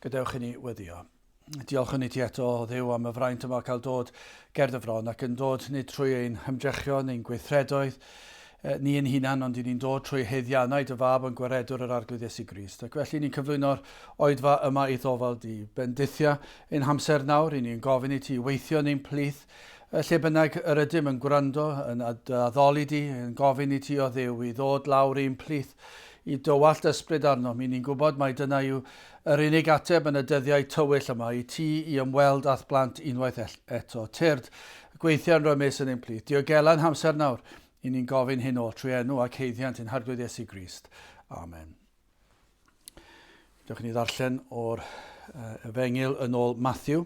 Gadewch i ni weddio. Diolchwn i ti eto, o Dduw, am y fraint yma cael dod ger dy fron ac yn dod nid trwy ein hymdrechion, ein gweithredoedd, ni ein hunan, ond i ni'n dod trwy haeddiannau dy fab yn gwaredwr yr Arglwydd Iesu Grist. Ac felly ni'n cyflwyno'r oedfa yma i'th ofal di. Bendithia ein hamser nawr, i ni'n gofyn i ti weithio yn ein plith, lle bynnag yr ydym yn gwrando, yn addoli di, yn gofyn i ti o Dduw i ddod lawr i'n plith, i dywallt ysbryd arnom. I ni'n gwybod mai dyna yw yr unig ateb yn y dyddiau tywyll yma, i ti i ymweld â'th blant unwaith eto. Tyrd, gweithia'n rymus yn ein plith. Diogela'n hamser nawr. I ni'n gofyn hyn oll trwy enw ac haeddiant ein Harglwydd Iesu Grist. Amen. Dewch i ni ddarllen o'r Efengyl yn ôl Matthew,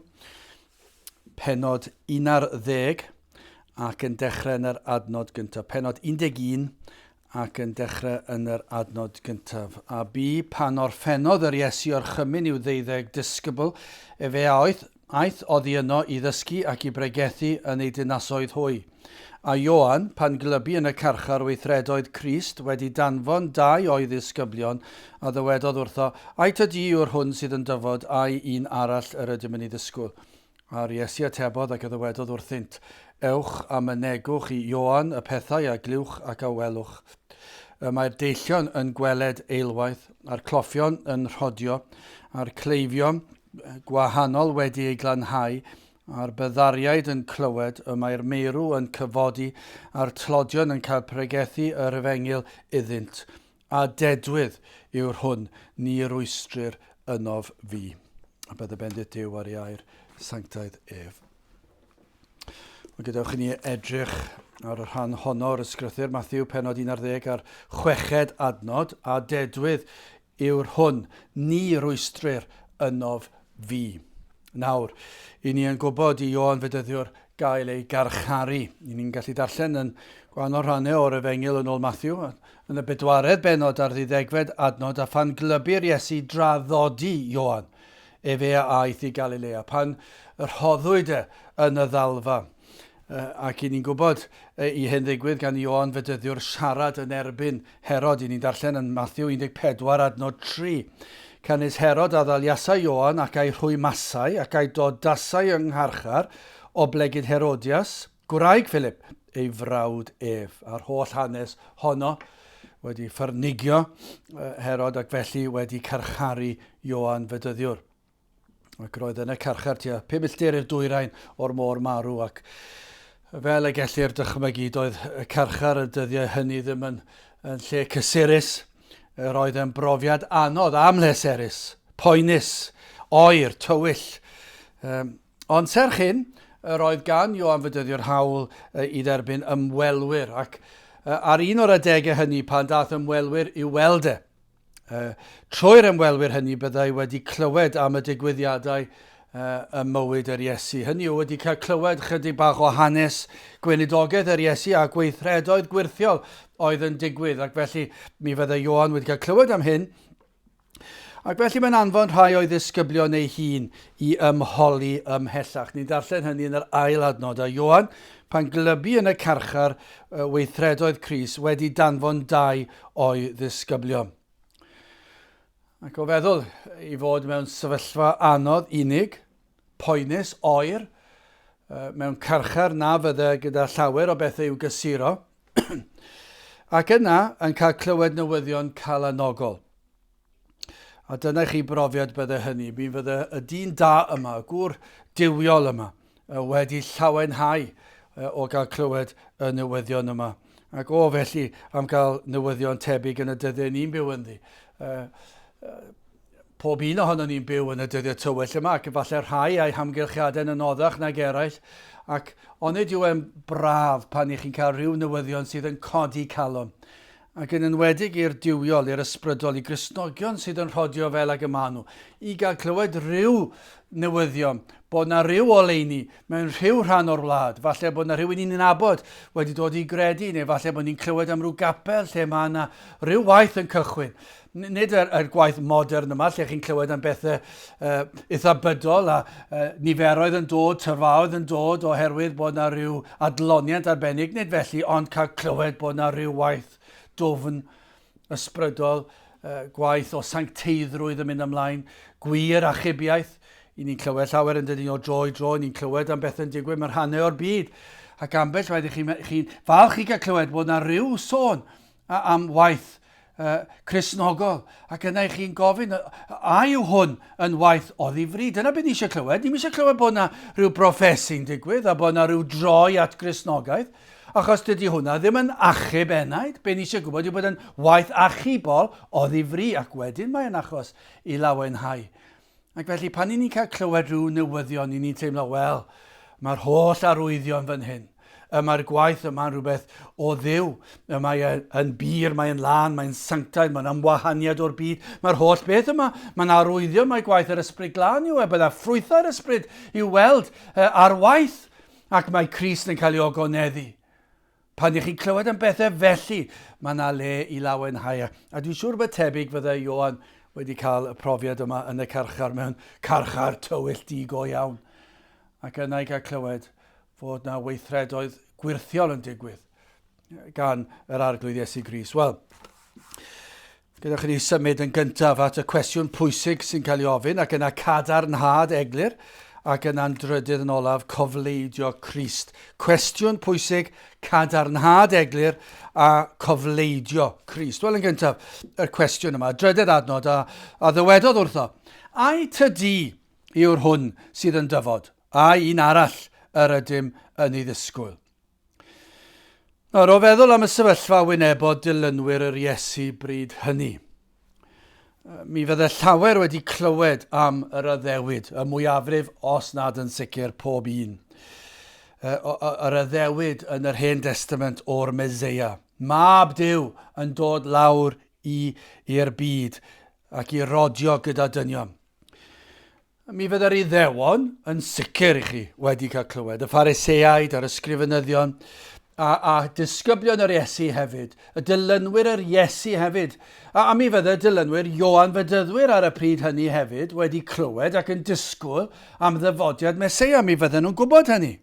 penod 11 ac yn dechrau yn yr adnod gyntaf. Penod 11 ac yn dechrau yn yr adnod gyntaf. A bu pan orffennodd yr Iesu orchymyn i'w ddeuddeg disgybl, efe a aeth, aeth oddi yno i ddysgu ac i bregethu yn eu dinasoedd hwy. A Ioan, pan glybu yn y carchar weithredoedd Crist, wedi danfon dau o'i ddisgyblion, a ddywedodd wrtho, Ai ty di yw'r hwn sydd yn dyfod, ai un arall yr ydym yn ei ddisgwyl? A'r Iesu atebodd ac a ddywedodd wrthynt, Ewch a mynegwch i Ioan y pethau a glywch ac a welwch. Y mae'r deillion yn gweled eilwaith, a'r cloffion yn rhodio, a'r cleifion gwahanol wedi eu glanhau, a'r byddariaid yn clywed, y mae'r meirw yn cyfodi, a'r tlodion yn cael pregethu yr efengyl iddynt. A dedwydd yw'r hwn ni rwystrir ynof fi. A bydde bendith Duw ar ei air sanctaidd ef. Wel, gadewch i ni edrych ar y rhan honno o'r ysgrythyr, Matthew penod 11 a'r chweched adnod, a dedwydd yw'r hwn ni rwystrir ynof fi. Nawr, i ni yn gwybod i Ioan Fedyddiwr gael ei garcharu. I ni'n gallu darllen yn gwahanol rhannau o'r Efengyl yn ôl Matthew, yn y bedwaredd bennod ar ddeuddegfed adnod, a phan glybu'r Iesu draddodi Ioan, efe a aeth i Galilea, pan rhoddwyd e yn y ddalfa. Ac i ni'n gwybod i hyn ddigwydd gan Ioan Fedyddiwr siarad yn erbyn Herod. I ni'n darllen yn Matthew 14 adnod 3. Canys Herod a ddaliasai Ioan ac a'i rhwymasai ac a'i dodasai yng ngharchar, oblegid Herodias, gwraig Philip, ei frawd ef. A'r holl hanes honno wedi ffyrnigio Herod ac felly wedi carcharu Ioan Fedyddiwr. Ac roedd yn y carchar tua 5 milltir i'r dwyrain o'r môr marw ac fel y gellir dychmygu doedd y carchar y dyddiau hynny ddim yn, yn lle cysurus. Yr oedd yn brofiad anodd, amhleserus, poenus, oer, tywyll. Um, ond serch hyn, yr oedd gan Ioan Fedyddiwr hawl i dderbyn ymwelwyr ac ar un o'r adegau hynny pan dath ymwelwyr i'w weld e, Trwy'r ymwelwyr hynny byddai wedi clywed am y digwyddiadau ym mywyd yr Iesu. Hynny yw, wedi cael clywed chydig bach o hanes gweinidogaeth yr Iesu a gweithredoedd gwyrthiol oedd yn digwydd, ac felly mi fyddai Ioan wedi cael clywed am hyn. Ac felly mae'n anfon rhai o'i ddisgyblion ei hun i ymholi ymhellach. Ni'n darllen hynny yn yr ail adnod. A Ioan, pan glybu yn y carchar weithredoedd Crist, wedi danfon dau o'i ddisgyblion. Ac o feddwl i fod mewn sefyllfa anodd, unig, poenus, oer, mewn carchar na fydde gyda llawer o bethau i'w gysuro, ac yna yn cael clywed newyddion calanogol. A dyna chi brofiad bydde hynny. Mi fydde y dyn da yma, y gŵr duwiol yma, wedi llawenhau o gael clywed y newyddion yma. Ac o felly am gael newyddion tebyg yn y dyddiau ni'n byw ynddi. Pob un ohono ni'n byw yn y dyddiau tywyll yma, ac efallai rhai a'u hamgylchiadau'n anoddach nag eraill, ac onid yw e'n braf pan i chi'n cael rhyw newyddion sydd yn codi calon. Ac yn enwedig i'r duwiol, i'r ysbrydol, i Gristnogion sydd yn rhodio fel ag y maen nhw, i gael clywed rhyw newyddion, bod 'na ryw oleuni mewn rhyw rhan o'r wlad, falle bod 'na rhywun ni'n nabod wedi dod i gredu, neu falle bod ni'n clywed am ryw gapel lle mae 'na ryw waith yn cychwyn. Nid yr, yr gwaith modern yma lle chi'n clywed am bethau eitha bydol a niferoedd yn dod, tyrfaoedd yn dod oherwydd bod 'na ryw adloniant arbennig, nid felly, ond cael clywed bod 'na ryw waith dwfn ysbrydol. gwaith o sancteiddrwydd yn mynd ymlaen, gwir achubiaeth. I ni'n clywed llawer yn dydyn o dro i dro, ni'n clywed am bethau'n digwydd mewn rhannau o'r byd. Ac ambell waith chi'n chi falch i gael clywed bod yna rhyw sôn am waith Cristnogol. Ac yna i chi'n gofyn, a yw hwn yn waith o ddifri? Dyna beth ni eisiau clywed. Ni'n eisiau clywed bod yna rhyw broffesi'n digwydd a bod yna rhyw droi at Gristnogaeth. Achos dydy hwnna ddim yn achub enaid. Be ni eisiau gwybod yw bod yn waith achubol o ddifri, ac wedyn mae'n achos i lawenhau. Ac felly pan ni'n cael clywed rhyw newyddion, ni'n teimlo, wel, mae'r holl arwyddion fan hyn. Y mae'r gwaith yma'n rhywbeth o Dduw. Y mae e yn bur, mae'n lân, mae'n sanctaidd, mae'n amwahaniad o'r byd. Mae'r holl beth yma, mae'n arwyddion mae gwaith yr Ysbryd Glân yw e, bydda ffrwythau'r Ysbryd i'w weld ar waith. Ac mae Crist yn cael ei ogoneddu. Pan ych chi'n clywed am bethau felly, mae yna le i lawenhau. A dwi'n siŵr bod tebyg fydde Ioan wedi cael y profiad yma yn y carchar, mewn carchar tywyll du go iawn. Ac yna i gael clywed fod yna weithredoedd gwyrthiol yn digwydd gan yr Arglwydd Iesu Grist. Wel, Gadewch i ni symud yn gyntaf at y cwestiwn pwysig sy'n cael ei ofyn, ac yna cadarnhad eglur, ac yna'n drydydd yn olaf, cofleidio Crist. Cwestiwn pwysig, cadarnhad eglur, a cofleidio Crist. Wel, yn gyntaf, yr cwestiwn yma, drydedd adnod, a, a ddywedodd wrtho, Ai ty di yw'r hwn sydd yn dyfod, ai un arall yr ydym yn ei ddisgwyl? Nawr, o feddwl am y sefyllfa wynebodd dilynwyr yr Iesu bryd hynny, mi fydde llawer wedi clywed am yr addewid, y mwyafrif, os nad yn sicr, pob un. Yr addewid yn yr Hen Destament o'r Meseia. Mab Duw yn dod lawr i'r byd ac i rodio gyda dynion. Mi fydde'r Iddewon yn sicr i chi wedi cael clywed, y Phariseaid a'r ysgrifenyddion, a, a disgyblion yr Iesu hefyd, y dilynwyr yr Iesu hefyd. A, a mi fydde dilynwyr Ioan Fedyddwyr ar y pryd hynny hefyd wedi clywed ac yn disgwyl am ddyfodiad Meseia, mi fydden nhw'n gwybod hynny.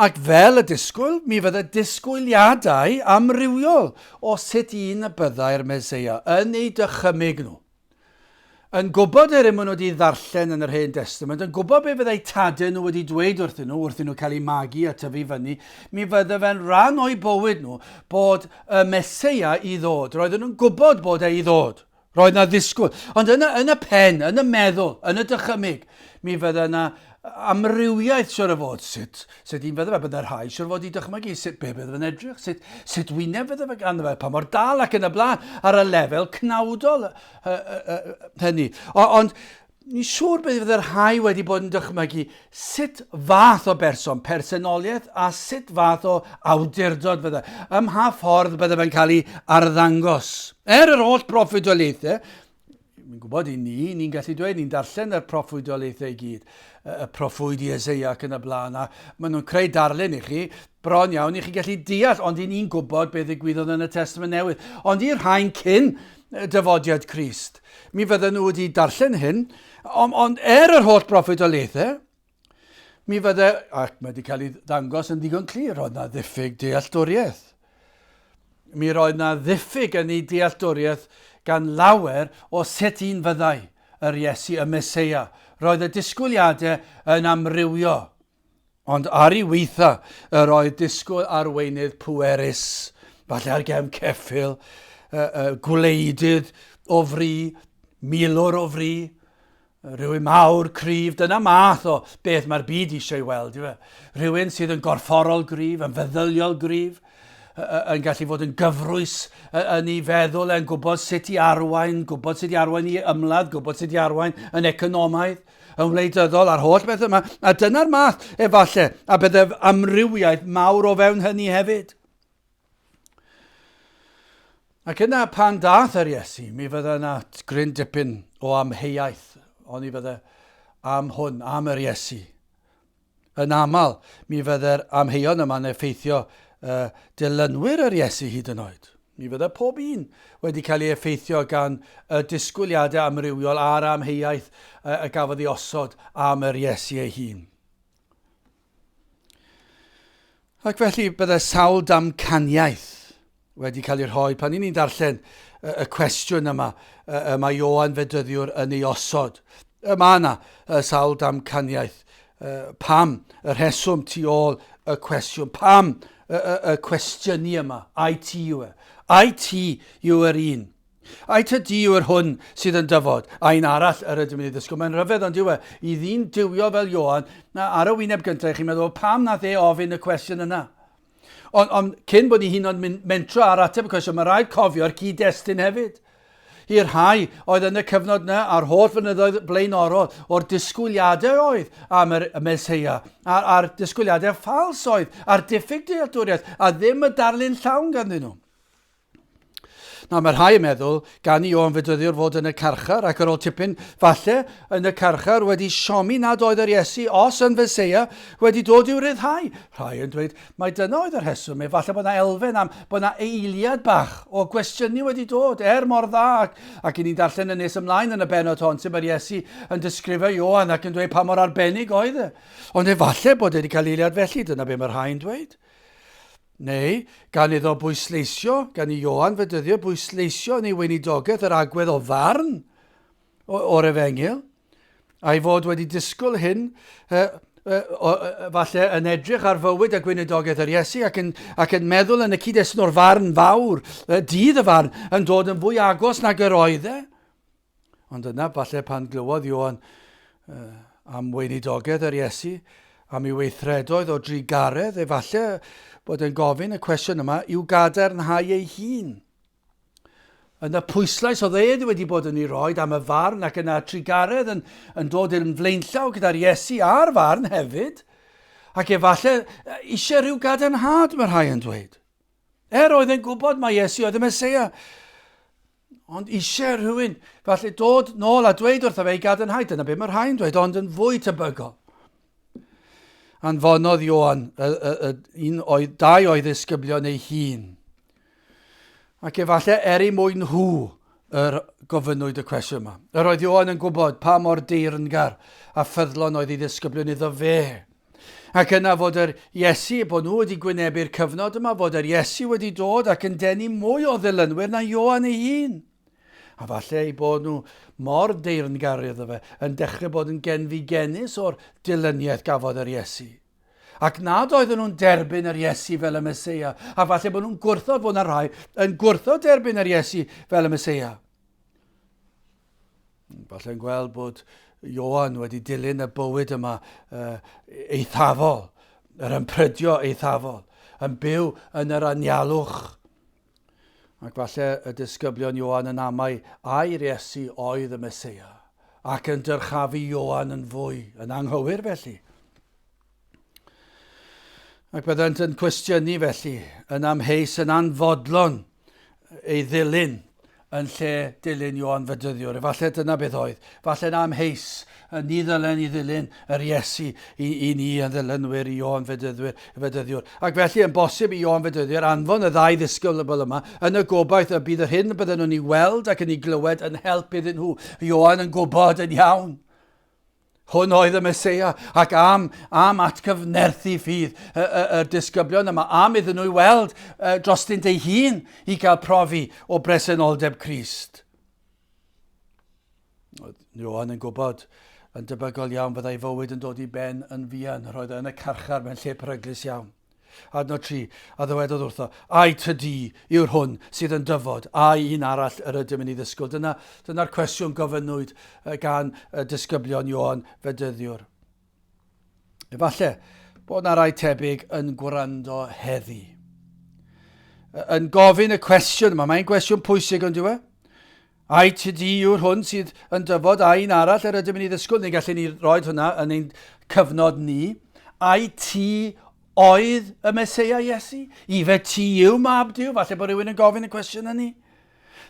Ac fel y disgwyl, mi fydde disgwyliadau amrywiol o sut un y byddai'r Meseia yn eu dychymyg nhw. Yn gwybod yr hyn maen nhw wedi ddarllen yn yr Hen Destament, yn gwybod be fyddai tadau nhw wedi dweud wrthyn nhw wrth i nhw cael eu magu a tyfu fyny, mi fydde fe'n rhan o'u bywyd nhw bod y Meseia i ddod. Roedden nhw'n gwybod bod e i ddod. Roedd 'na ddisgwyl. Ond yn y, yn y pen, yn y meddwl, yn y dychymyg, mi fydde yna amrywiaeth siwr o fod. Sut, sut un fydde fe? Bydde rhai siwr o fod i dychmygu sut be bydde fe'n edrych, sut, sut wyneb fydde fe ganddo fe, pa mor dal ac yn y blaen, ar y lefel cnawdol hynny. O, ond Ni'n siŵr bydd fydde rhai wedi bod yn dychmygu sut fath o berson, personoliaeth a sut fath o awdurdod fydde. Ym mha ffordd bydde fe'n cael ei arddangos. Er yr holl broffwydoliaethau, mi'n gwybod i ni, ni'n gallu dweud, ni'n darllen yr proffwydoliaethau i gyd, y proffwydi Eseia ac yn y blaen, a maen nhw'n creu darlun i chi, bron iawn i chi gallu deall, ond i ni'n gwybod beth ddigwyddodd yn y Testament Newydd. Ond i'r rhain cyn dyfodiad Crist. Mi fydden nhw wedi darllen hyn, ond, ond er yr holl broffwydoliaethau, mi fydde, ac mae wedi cael ei ddangos yn ddigon clir, roedd na ddiffyg dealltwriaeth. Mi roedd na ddiffyg yn ei dealltwriaeth gan lawer o sut un fyddai yr Iesu, y Meseia. Roedd y disgwyliadau yn amrywio. Ond ar ei weitha, yr oedd disgwyl arweinydd pwerus, falle ar gefn ceffyl, gwleidydd o fri, milwr o fri, rhywun mawr, cryf, dyna math o beth mae'r byd eisiau ei weld, yw e? Rhywun sydd yn gorfforol gryf, yn feddyliol gryf, yn gallu fod yn gyfrwys yn ei feddwl, yn gwybod sut i arwain, gwybod sut i arwain i ymladd, gwybod sut i arwain yn economaidd. yn wleidyddol a'r holl beth yma. A dyna'r math, efallai, a bydde amrywiaeth mawr o fewn hynny hefyd. Ac yna pan dath yr Iesu, mi fydde yna gryn dipyn o amheuaeth, ond mi fydde am hwn, am yr Iesu. Yn aml, mi fydde'r amheuon yma'n effeithio uh, dilynwyr yr Iesu hyd yn oed. Mi fydde pob un wedi cael ei effeithio gan y disgwyliadau amrywiol a'r amheuaeth y gafodd ei osod am yr Iesu ei hun. Ac felly bydde sawl damcaniaeth. wedi cael ei rhoi pan ni'n darllen y, y cwestiwn yma y, y mae Ioan Fedyddiwr yn ei osod. Y mae yna y sawl damcaniaeth. Pam y rheswm tu ôl y cwestiwn? Pam y, y, y cwestiynu yma? Ai ti yw e? Ai ti yw yr un? Ai tydi yw yr hwn sydd yn dyfod, a un arall yr ydym yn ei ddysgu. Mae'n rhyfedd ond yw e, i ddyn duwio fel Ioan, na ar y wyneb gyntaf, chi'n meddwl, pam nath e ofyn y cwestiwn yna? Ond, ond cyn bod ni hyn o'n mentro ar ateb y cwestiwn, mae rhaid cofio'r cyd-destun hefyd. I'r rhai oedd yn y cyfnod yna a'r holl fynyddoedd blaenorol o'r disgwyliadau oedd am yr Meseia, a'r, a'r disgwyliadau ffals oedd, a'r diffyg dealltwriaeth, a ddim y darlun llawn ganddyn nhw. Nawr, mae rhai yn meddwl gan i Ioan Fedyddiwr fod yn y carchar ac ar ôl tipyn, falle, yn y carchar wedi siomi nad oedd yr Iesu, os yn Feseia, wedi dod i'w ryddhau. Rhai yn dweud mai dyna oedd y rheswm, efallai bod yna elfen am bod yna eiliad bach o gwestiynu wedi dod, er mor dda, ac, ac i ni'n darllen yn nes ymlaen yn y bennod hon, sut mae'r Iesu yn disgrifio Ioan ac yn dweud pa mor arbennig oedd e. Ond efallai bod e wedi cael eiliad felly, dyna be mae rhai'n dweud. Neu, gan iddo bwysleisio, gan i Ioan Fedyddio bwysleisio yn ei weinidogaeth yr agwedd o farn o'r efengyl, a'i fod wedi disgwyl hyn, falle yn edrych ar fywyd a gweinidogaeth yr Iesu ac yn, ac yn meddwl yn y cyd-destun o'r farn fawr, dydd y farn, yn dod yn fwy agos nag yr oedd e. Ond yna, falle pan glywodd Ioan uh, am weinidogaeth yr Iesu, am ei weithredoedd o drugaredd, efallai bod e'n gofyn y cwestiwn yma i'w gadarnhau ei hun. Yn y pwyslais oedd e wedi bod yn ei roed am y farn ac yna trugaredd yn, yn dod i'r flaenllaw gyda'r Iesu a'r farn hefyd, ac efallai eisiau rhyw gadarnhad, mae rhai yn dweud. Er oedd e'n gwybod mai Iesu oedd y Meseia. Ond eisiau rhywun falle dod nôl a dweud wrtho fe i gadarnhau. Dyna beth mae rhai'n dweud, ond yn fwy tebygol. Anfonodd Ioan y, y, y, un oedd, dau o'i ddisgyblion ei hun. Ac efallai er ei mwyn nhw yr gofynnwyd y cwestiwn yma. Yr oedd Ioan yn gwybod pa mor deyrngar a ffyddlon oedd ei ddisgyblion iddo fe. Ac yna fod yr Iesu, bod nhw wedi gwynebu'r cyfnod yma, fod yr Iesu wedi dod ac yn denu mwy o ddilynwyr na Ioan ei hun. A falle eu bod nhw mor deyrngar iddo fe, yn dechrau bod yn genfigennus o'r dilyniaeth gafodd yr Iesu. Ac nad oedden nhw'n derbyn yr Iesu fel y Meseia. A falle bod nhw'n gwrthod fod yna rhai yn gwrthod derbyn yr Iesu fel y Meseia. Falle'n gweld bod Ioan wedi dilyn y bywyd yma uh, eithafol, yr ymprydio eithafol, yn byw yn yr anialwch. Ac falle y disgyblion Ioan yn amau ai'r Iesu oedd y Meseia, ac yn dyrchafu Ioan yn fwy, yn anghywir felly. Ac byddant yn cwestiynu felly, yn amheus, yn anfodlon ei ddilyn yn lle dilyn Ioan Fedyddiwr. Efallai dyna beth oedd. Falle'n amheus, ni ddylen ni ddilyn yr Iesu i, i ni yn ddilynwyr i Ioan Fedyddwyr, Fedyddiwr. Ac felly yn bosib i Ioan Fedyddiwr anfon y ddau ddisgybl yma yn y gobaith y bydd yr hyn bydden nhw'n ei weld ac yn ei glywed yn help iddyn nhw. Ioan yn gwybod yn iawn. Hwn oedd y Meseia, ac am, am atgyfnerthu ffydd y, y, y disgyblion yma, am iddyn nhw i weld uh, drostynt ei hun i gael profi o bresenoldeb Crist. Oedd Ioan yn gwybod yn debygol iawn fyddai fywyd yn dod i ben yn fuan. Roedd e yn y carchar mewn lle peryglus iawn. Adnod 3, a ddywedodd wrtho, Ai ty di yw'r hwn sydd yn dyfod, ai un arall yr ydym yn ei ddysgwyl? Dyna, dyna'r cwestiwn gofynnwyd gan y disgyblion Ioan Fedyddiwr. Efallai bod yna rai tebyg yn gwrando heddi. Yn gofyn y cwestiwn yma, mae'n gwestiwn pwysig ond yw e? Ai ti di yw'r hwn sydd yn dyfod, ai un arall yr ydym yn ei ddysgwyl? Neu gallen ni roed hwnna yn ein cyfnod ni. Ai ti oedd y Meseia Iesu? Ife ti yw mab Duw? Falle bod rhywun yn gofyn y cwestiwn hynny.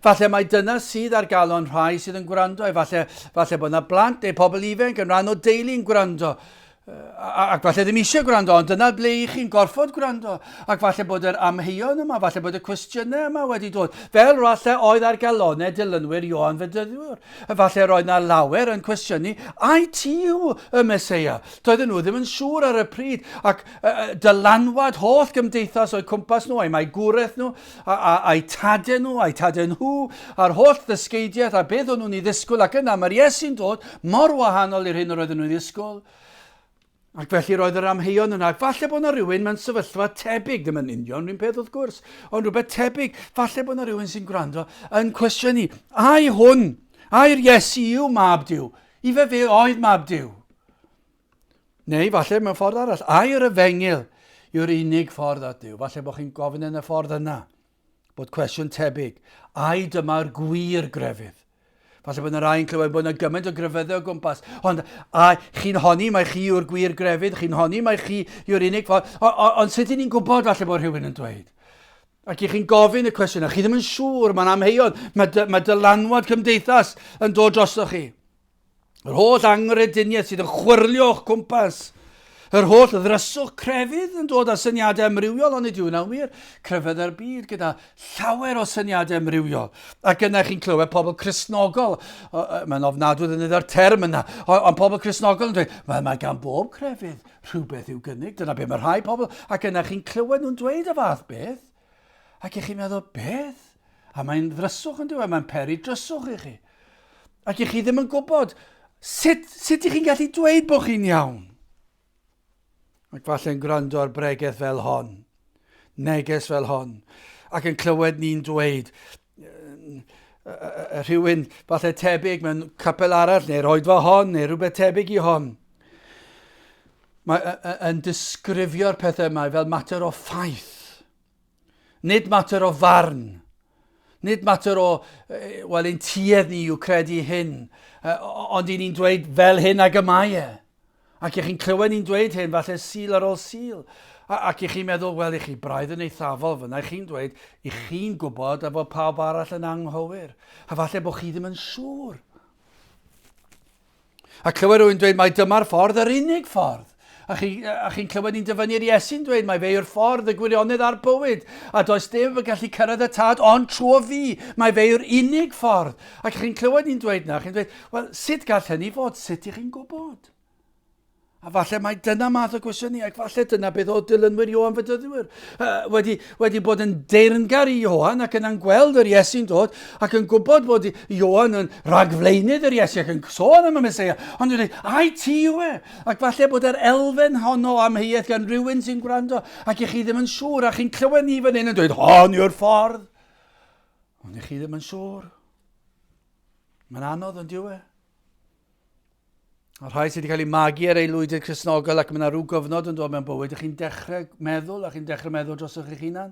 Falle mai dyna sydd ar galon rhai sydd yn gwrando. Falle, falle bod yna blant neu pobl ifanc yn rhan o deulu yn gwrando. Ac falle ddim eisiau gwrando, ond dyna ble i chi'n gorfod gwrando. Ac falle bod yr amheuon yma, falle bod y cwestiynau yma wedi dod. Fel falle oedd ar galonau dilynwyr Ioan Fedyddiwr. Falle roedd na lawer yn cwestiynu, ai ti yw y Meseia? Doedden nhw ddim yn siŵr ar y pryd. Ac dylanwad holl gymdeithas o'u cwmpas nhw, a'i magwraeth nhw, a'u tadau nhw, a'u tadau nhw, a'r holl ddysgeidiaeth a beth o'n nhw'n ei ddisgwyl. Ac yna mae'r Iesu'n dod mor wahanol i'r hyn yr oedden nhw'n ei ddisgwyl. Ac felly roedd yr amheuon yna. Falle bod yna rhywun mewn sefyllfa tebyg, ddim yn union rhywun peth wrth gwrs, ond rhywbeth tebyg. Falle bod yna rhywun sy'n gwrando yn cwestiynu, ai hwn, ai'r Iesu yw mab Duw? Ife fe oedd mab Duw? Neu falle mewn ffordd arall, ai'r efengyl yw'r unig ffordd at Duw? Falle bod chi'n gofyn yn y ffordd yna. Bod cwestiwn tebyg, ai dyma'r gwir grefydd? Falle bod yna rai yn clywed bod yna gymaint o grefyddau o gwmpas, ond a chi'n honni mai chi yw'r gwir grefydd, chi'n honni mai chi yw'r unig ffordd, ond sut i ni'n gwybod falle bod rhywun yn dweud? Ac i chi'n gofyn y cwestiwn, a chi ddim yn siŵr, mae'n amheuon, mae, mae dylanwad cymdeithas yn dod drosoch chi. Yr holl anghrediniaeth sydd yn chwyrlio o'ch cwmpas. Yr holl ddryswch crefydd yn dod â syniadau amrywiol, ond nid yw hwnna'n wir. Crefydd ar byd gyda llawer o syniadau amrywiol. Ac yna chi'n clywed pobl Cristnogol, mae'n ofnadwy ddefnyddio'r term yna, ond pobl Cristnogol yn dweud, mae, mae gan bob crefydd rhywbeth i'w gynnig, dyna be mae rhai pobl, ac yna chi'n clywed nhw'n dweud y fath beth, ac i chi'n meddwl, beth? A mae'n ddryswch yn dweud, mae'n peri dryswch i chi. Ac i chi ddim yn gwybod sut, sut i chi'n gallu dweud bod chi'n iawn. Ac falle'n gwrando ar bregeth fel hon, neges fel hon, ac yn clywed ni'n dweud, rhywun falle tebyg mewn capel arall, neu'r oedfa hon, neu rhywbeth tebyg i hon. Mae yn disgrifio'r pethau yma fel mater o ffaith. Nid mater o farn. Nid mater o, wel, ein tuedd ni yw credu hyn, ond i ni'n dweud fel hyn ag y mae e. Ac i chi'n clywed ni'n dweud hyn, falle Sul ar ôl Sul. Ac i chi'n meddwl, wel, i chi braidd yn eithafol fyna, i chi'n dweud, i chi'n gwybod a fod pawb arall yn anghywir. A falle bod chi ddim yn siŵr. A clywed rhywun dweud mai dyma'r ffordd, yr unig ffordd. A chi'n chi clywed ni'n dyfynnu'r Iesu'n dweud mai fe yw'r ffordd, y gwirionedd a'r bywyd. A does dim yn gallu cyrraedd y tad ond trwy fi. Mai fe yw'r unig ffordd. Ac chi'n clywed ni'n dweud na, chi'n dweud, wel, sut gall hynny fod? Sut ych chi'n gwybod? A falle mai dyna math o gwestiynu, ac falle dyna beth oedd dilynwyr Ioan Fedyddiwr. Uh, wedi, wedi bod yn deyrngar i Ioan ac yna'n gweld yr Iesu'n dod ac yn gwybod bod Ioan yn rhagflaenydd yr Iesu ac yn sôn am y Meseia. Ond yn dweud, ai ti yw e? Ac falle bod yr elfen honno am amheuaeth gan rhywun sy'n gwrando ac i chi ddim yn siŵr a chi'n clywed ni fan hyn yn dweud, hon yw'r ffordd. Ond i chi ddim yn siŵr. Mae'n anodd yn dyw e? A rhai sydd wedi cael eu magu ar aelwydydd Cristnogol ac mae yna rhyw gyfnod yn dod mewn bywyd, a chi'n dechrau meddwl, a chi'n dechrau meddwl dros eich hunan.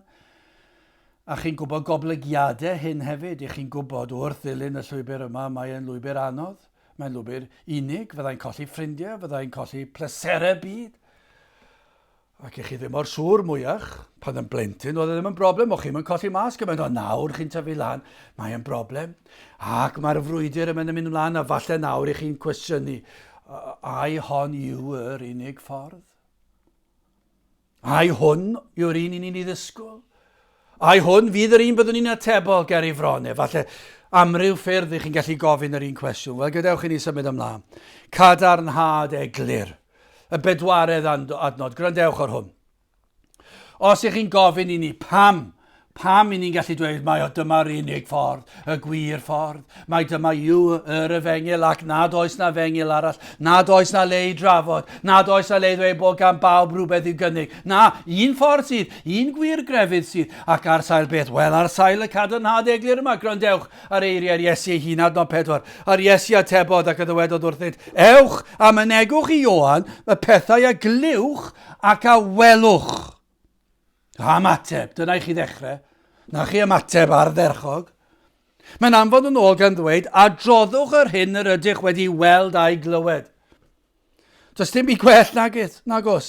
A chi'n gwybod goblygiadau hyn hefyd, i chi'n gwybod wrth ddilyn y llwybr yma, mae'n lwybr anodd, mae'n lwybr unig, fyddai'n colli ffrindiau, fyddai'n colli pleserau byd. Ac i chi ddim mor siŵr mwyach, pan yn blentyn oedd e ddim yn broblem, o'ch chi'm yn colli mas gymaint, ond nawr chi'n tyfu lan, mae e'n broblem. Ac mae'r frwydr yma'n mynd ymlaen, a falle nawr i chi'n cwestiynu, ai hon yw yr unig ffordd? Ai hwn yw'r un i ni'n ei ddisgwyl? Ai hwn fydd yr un byddwn ni'n atebol ger ei fron e? Falle amryw ffyrdd i chi'n gallu gofyn yr un cwestiwn. Wel, gadewch i ni symud ymlaen. Cadarnhad eglur. Y bedwaredd adnod. Gwrandewch ar hwn. Os ych chi'n gofyn i ni pam, pam i ni'n gallu dweud mai o dyma'r unig ffordd, y gwir ffordd, mai dyma yw yr efengyl ac nad oes na efengyl arall, nad oes na le i drafod, nad oes na le i ddweud bod gan bawb rhywbeth i'w gynnig. Na, un ffordd sydd, un gwir grefydd sydd, ac ar sail beth? Wel, ar sail y cadarnhad eglur yma, gwrandewch ar eiriau'r Iesu ei hun, adnod 4. A'r Iesu atebodd ac a ddywedodd wrthynt, Ewch a mynegwch i Ioan y pethau a glywch ac a welwch. A ymateb, dyna i chi ddechrau. Na chi ymateb ardderchog. Mae'n anfon yn ôl gan ddweud, adroddwch yr hyn yr ydych wedi weld a'i glywed. Does dim byd gwell nag it, nag os.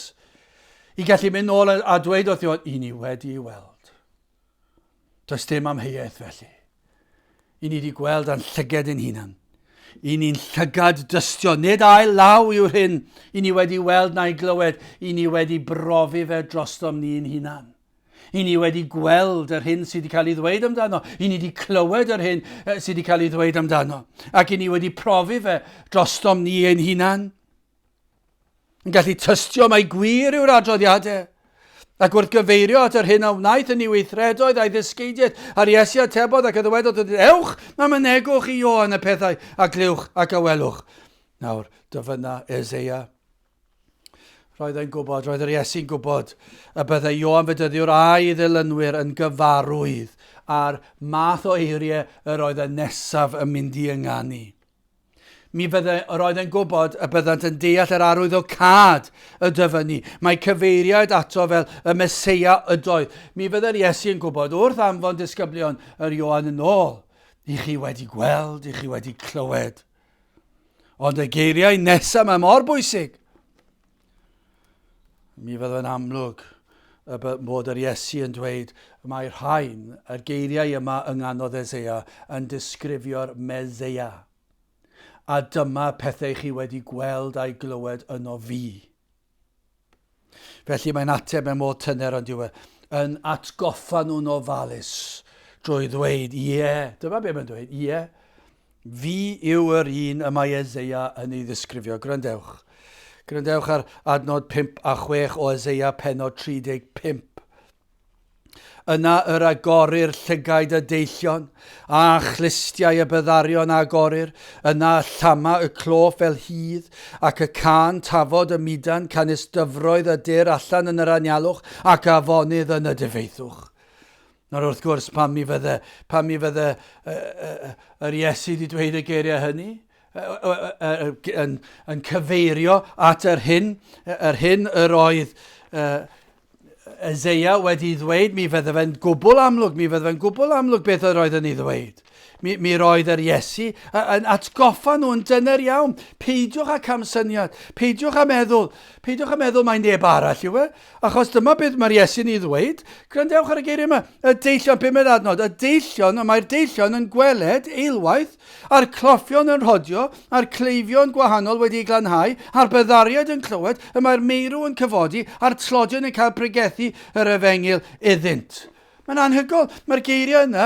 I gallu mynd nôl a, a dweud wrth Ioan, i ni wedi weld. Does dim amheuaeth felly. I ni wedi gweld a'n llyged ein hunan. I ni'n llygad dystio, nid ail law yw'r hyn i ni wedi weld na'i glywed, i ni wedi brofi fe drostom ni'n hunan. I ni wedi gweld yr hyn sydd wedi cael ei ddweud amdano, i ni wedi clywed yr hyn sydd wedi cael ei ddweud amdano, ac i ni wedi profi fe drostom ni ein hunan. Yn gallu tystio mai gwir yw'r adroddiadau. Ac wrth gyfeirio at yr hyn a wnaeth yn ei weithredoedd a'i ddysgeidiaeth, a'r Iesu atebodd ac a ddywedodd wrthynt, Ewch, a mynegwch i Ioan y pethau a glywch ac a welwch. Nawr, dyfynna Eseia. Roedd e'n gwybod, roedd yr Iesu'n gwybod y byddai Ioan Fedyddiwr a'i ddilynwyr yn gyfarwydd â'r math o eiriau yr oedd y nesaf yn mynd i ynganu. Mi fydde, yr oedd e'n gwybod y byddant yn deall yr arwydd o cad y dyfynnu. Mae cyfeiriad ato fel y Meseia ydoedd. Mi fydde'r Iesu yn gwybod wrth anfon disgyblion yr Ioan yn ôl. I chi wedi gweld, i chi wedi clywed. Ond y geiriau nesaf mae mor bwysig. Mi fydd yn amlwg y bod yr Iesu yn dweud mae rhain, y geiriau yma yng nganodd Eseia, yn disgrifio'r Meseia. A dyma pethau chi wedi gweld a'i glywed yno fi. Felly mae'n ateb mewn modd tyner ond yw e, yn atgoffa nhw'n ofalus drwy ddweud, ie, dyma beth mae'n dweud, ie, Fi yw yr un y mae Eseia yn ei ddisgrifio. Gwrandewch. Gwrandewch ar adnod 5 a 6 o Eseia pennod 35. Yna yr agorir llygaid y deillion, a chlustiau y byddarion a agorir, yna llama y cloff fel hydd, ac y cân tafod y mudan, canys dyfroedd y dur allan yn yr anialwch, ac afonydd yn y difeithwch. Nawr wrth gwrs, pam mi fydde, pam mi fydde yr Iesu wedi dweud y geiriau hynny? Yn, yn cyfeirio at yr hyn, yr hyn yr oedd Eseia wedi ddweud, mi fydde fe'n gwbl amlwg, mi fydde fe'n gwbl amlwg beth yr oedd yn ei ddweud. Mi, mi roedd yr Iesu yn atgoffa nhw yn dyner iawn. Peidiwch â camsyniad, peidiwch â meddwl, peidiwch â meddwl mai neb arall yw e. Achos dyma beth mae'r Iesu'n ei ddweud. Gwrandewch ar y geiriau yma. Y deillion, pumed adnod, y deillion, y mae'r deillion yn gweled eilwaith, a'r cloffion yn rhodio, a'r cleifion gwahanol wedi eu glanhau, a'r byddariaid yn clywed, y mae'r meirw yn cyfodi, a'r tlodion yn cael pregethu yr efengyl iddynt. Mae'n anhygoel. Mae'r geiriau yna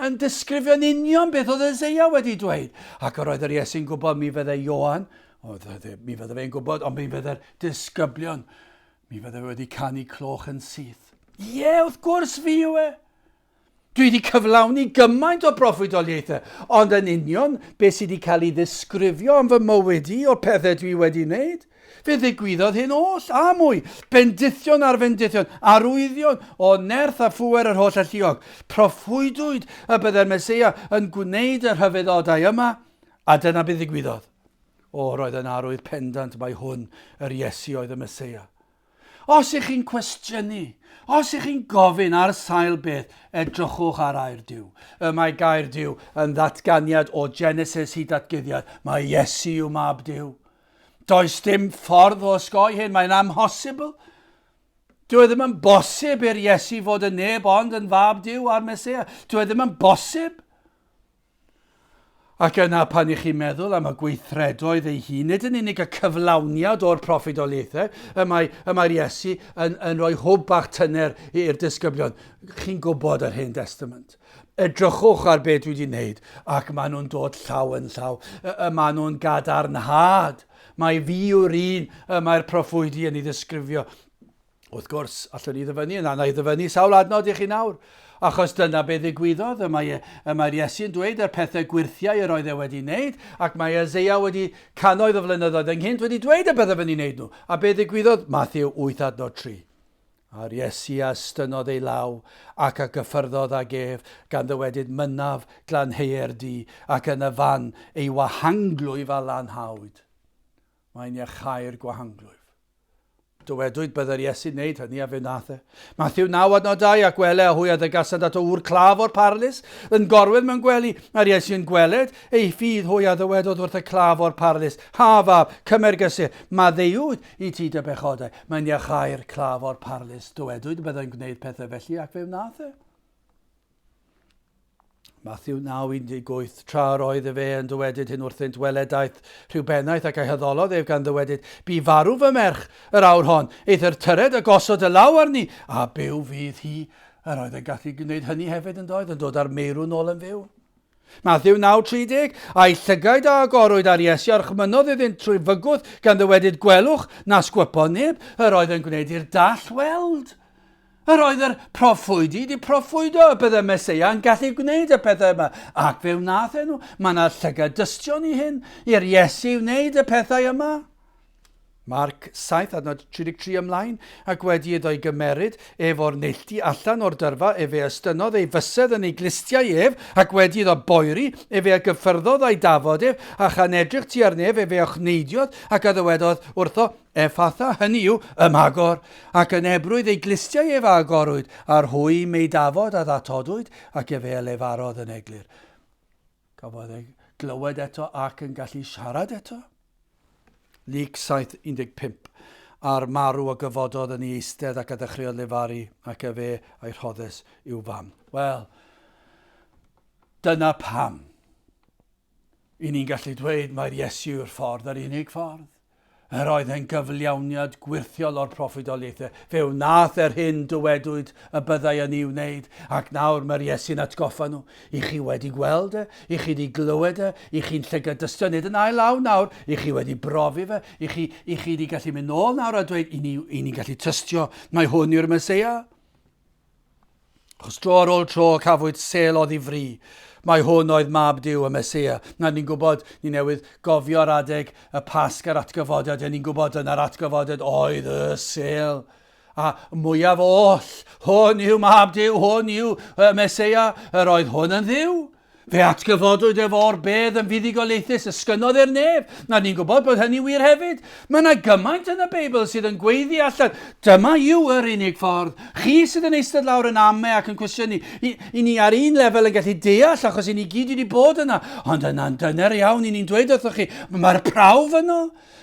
yn disgrifio'n union beth oedd Eseia wedi dweud. Ac yr oedd yr Iesu'n gwybod mi fyddai Ioan, oedd, mi fydde fe'n gwybod, ond mi fydde'r disgyblion, mi fydde fe wedi canu cloch yn syth. Ie, yeah, wrth gwrs fi yw e. Dwi wedi cyflawni gymaint o broffwydoliaethau, ond yn union beth sydd wedi cael ei ddisgrifio am fy mywyd i o'r pethau dwi wedi wneud. Fe ddigwyddodd hyn oll, a mwy, bendithion ar fendithion, arwyddion o nerth a phŵer yr holl alluog. Proffwydwyd y byddai'r Meseia yn gwneud y rhyfeddodau yma, a dyna beth ddigwyddodd. O, roedd yn arwydd pendant mai hwn, yr Iesu, oedd y Meseia. Os ych chi'n cwestiynu, os ych chi'n gofyn ar sail beth, edrychwch ar air Duw. Y mae gair Duw yn ddatganiad o Genesis hyd Datguddiad. Mae Iesu yw mab Duw. Does dim ffordd o osgoi hyn, mae'n amhosibl. Dyw e ddim yn bosib i'r Iesu fod yn neb ond yn fab Duw a'r Meseia. Dyw e ddim yn bosib. Ac yna pan i chi'n meddwl am y gweithredoedd ei hun, nid yn unig y cyflawniad o'r proffwydoliaethau, y mae, y mae'r Iesu yn, yn rhoi hwb bach tyner i'r disgyblion. Chi'n gwybod yr Hen Testament. Edrychwch ar beth dwi wedi wneud, ac maen nhw'n dod llaw yn llaw. Y, y maen nhw'n gadarnhad. Mae fi yw'r un y mae'r proffwydi yn ei ddisgrifio. Wrth gwrs, allwn ni ddyfynnu yna, na i ddyfynnu sawl adnod i chi nawr, achos dyna be ddigwyddodd, y mae, y mae'r Iesu yn dweud yr pethau gwyrthiau yr oedd e wedi wneud, ac mae Eseia wedi cannoedd o flynyddoedd ynghynt wedi dweud y bydde fe'n ei wneud nhw. A be ddigwyddodd? Matthew 8 adnod 3. A'r Iesu a estynnodd ei law ac a gyffyrddodd ag ef, gan ddywedyd, Mynnaf glanheuer di, ac yn y fan ei wahanglwyf a lanhawyd. Mae'n iachau'r gwahanglwyf. Dywedwyd byddai'r Iesu'n wneud hynny a fe wnaeth e. Matthew 9 adnod 2, ac wele a hwy a ddygasant ato ŵr claf o'r parlys, yn gorwedd mewn gwely, a'r Iesu yn gweled ei ffydd hwy a ddywedodd wrth y claf o'r parlys, Ha fab, cymer gysur, maddeuwyd i ti dy bechodau. Mae'n iachau'r claf o'r parlys. Dywedwyd y byddai'n gwneud pethau felly ac fe wnaeth e. Mathew 9:18 Tra yr oedd efe yn dywedyd hyn wrthynt, wele daeth rhyw bennaeth ac ei haddolodd ef gan ddywedyd, Bu farw fy merch yr awr hon, eithr tyred a gosod dy law arni, a byw fydd hi. Yr oedd yn gallu gwneud hynny hefyd yn doedd, yn dod â'r meirw nôl yn fyw. Mathew 9:30 A'i llygaid a agorwyd ar Iesu a orchmynnodd iddynt trwy fygwth gan ddywedyd, Gwelwch, nas gwypo neb. Yr oedd yn gwneud i'r dall weld. Yr oedd yr proffwydi wedi proffwydo y bydde Meseia yn gallu gwneud y pethau yma, ac fe wnaeth e nhw. Mae yna llygad dystion i hyn, i'r Iesu wneud y pethau yma. Marc 7, adnod 33 ymlaen, ac wedi iddo'i gymeryd ef o'r neilltu allan o'r dyrfa, efe estynnodd ei fysedd yn ei glustiau ef, ac wedi iddo boeri, efe a gyffyrddodd a'i dafod ef, a chan edrych tua'r nef, efe a chneidiodd, ac a ddywedodd wrtho, Effatha, hynny yw, ymagor, ac yn ebrwydd ei glustiau ef a agorwyd, a'r hwy mei dafod a ddatodwyd, ac efe a lefarodd yn eglur. Cafodd ei glywed eto ac yn gallu siarad eto. Luc 7:15 A'r marw a gyfododd yn ei eistedd ac a ddechreuodd lefaru, ac efe a'i rhoddes i'w fam. Wel, dyna pam I ni'n gallu dweud mai'r Iesu yw'r ffordd, yr unig ffordd. Yr oedd e'n gyfliawniad gwyrthiol o'r proffwydoliaethau. Fe wnaeth yr hyn dywedwyd y byddai yn ei wneud, ac nawr mae'r Iesu'n atgoffa nhw. I chi wedi gweld e, i chi wedi glywed e, i chi'n llygad-dystio, nid yn ail law nawr, i chi wedi brofi fe, i chi, i chi wedi gallu mynd nôl nawr a dweud, i ni, i ni'n gallu tystio mai hwn yw'r Meseia. Achos dro ar ôl tro cafwyd sêl oddi fri. Mai hwn oedd Mab Duw, y Meseia. Na, ni'n gwybod, ni newydd gofio ar adeg y Pasg a'r atgyfodiad, ni'n gwybod dyna'r atgyfodiad oedd y sêl. A mwyaf oll, hwn yw Mab Duw, hwn yw y Meseia, yr oedd hwn yn Dduw. Fe atgyfodwyd ef o'r bedd yn fuddugoliaethus, ysgynnodd i'r nef. Na, ni'n gwybod bod hynny wir hefyd. Mae yna gymaint yn y Beibl sydd yn gweiddi allan, dyma yw yr unig ffordd. Chi sydd yn eistedd lawr yn ame ac yn cwestiynu, i, i ni ar un lefel yn gallu deall achos i ni gyd wedi bod yna, ond yna'n dyner iawn i ni'n dweud wrthoch chi, mae'r prawf yno.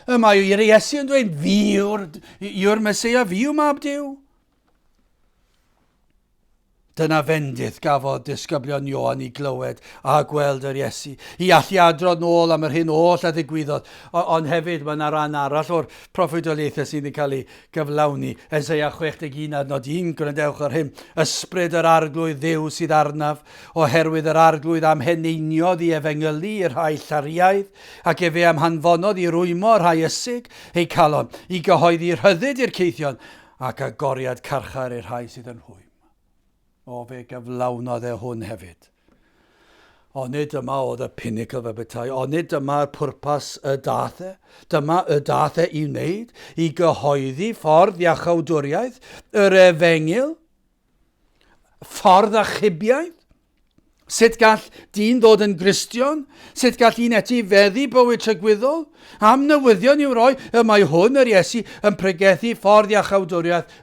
Y mae yr Iesu yn dweud, fi yw'r, yw'r Meseia, fi yw mab Duw. Dyna fendith gafodd disgyblion Ioan i glywed a gweld yr Iesu, i allu adrodd nôl am yr hyn oll a ddigwyddodd. Ond hefyd, mae yna ran arall o'r proffwydoliaethau sydd yn cael ei gyflawni. Eseia 61 adnod 1, gwrandewch ar hyn. Ysbryd yr Arglwydd Dduw sydd arnaf, oherwydd yr Arglwydd am heneiniodd i efengylu i'r rhai llariaidd, ac efe am hanfonodd i rwymo rhai ysig eu calon, i gyhoeddi rhyddid i'r caethion, ac agoriad carchar i'r rhai sydd yn rhwym. O, fe gyflawnodd e hwn hefyd. Onid dyma oedd y pinnacle fe bethau, onid dyma'r pwrpas y dath e, dyma y dath e i wneud, i gyhoeddi ffordd iachawdwriaeth, yr efengyl, ffordd achubiaeth. Sut gall dyn ddod yn Gristion? Sut gall un etifeddu bywyd tragwyddol? Am newyddion i'w roi, y mae hwn, yr Iesu, yn pregethu ffordd iachawdwriaeth,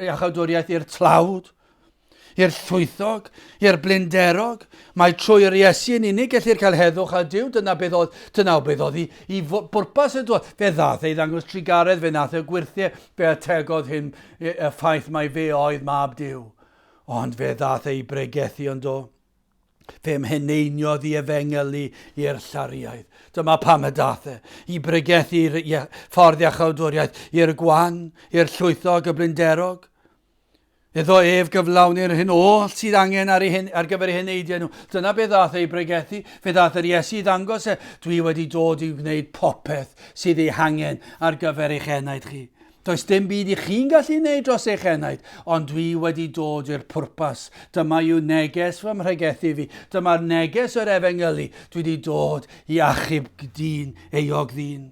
iachawdwriaeth i'r tlawd, i'r llwythog, i'r blinderog. Mae trwy'r Iesu yn unig gellir cael heddwch â Duw. Dyna beth oedd, dyna beth oedd i, i bwrpas y dod. Fe ddaeth ei ddangos trugaredd, fe nath e gwyrthiau, fe ategodd hyn y ffaith mai fe oedd mab Duw. Ond fe ddaeth ei bregethu yn do. Fe'm heneiniodd i efengylu i'r llariaidd. Dyma pam y dath e, i bregethu ffordd iachawdwriaeth i'r gwan, i'r llwythog, y blinderog. Iddo ef gyflawni'r hyn oll sydd angen ar, ei hen, ar gyfer eu heneidiau nhw. Dyna be ddath ei bregethu. Fe ddath yr Iesu i ddangos e, dwi wedi dod i wneud popeth sydd ei hangen ar gyfer eich enaid chi. Does dim byd i chi'n gallu wneud dros eich enaid, ond dwi wedi dod i'r pwrpas. Dyma yw neges fy mhregethu fi. Dyma'r neges yr efengylu. Dwi wedi dod i achub dyn, euog ddyn.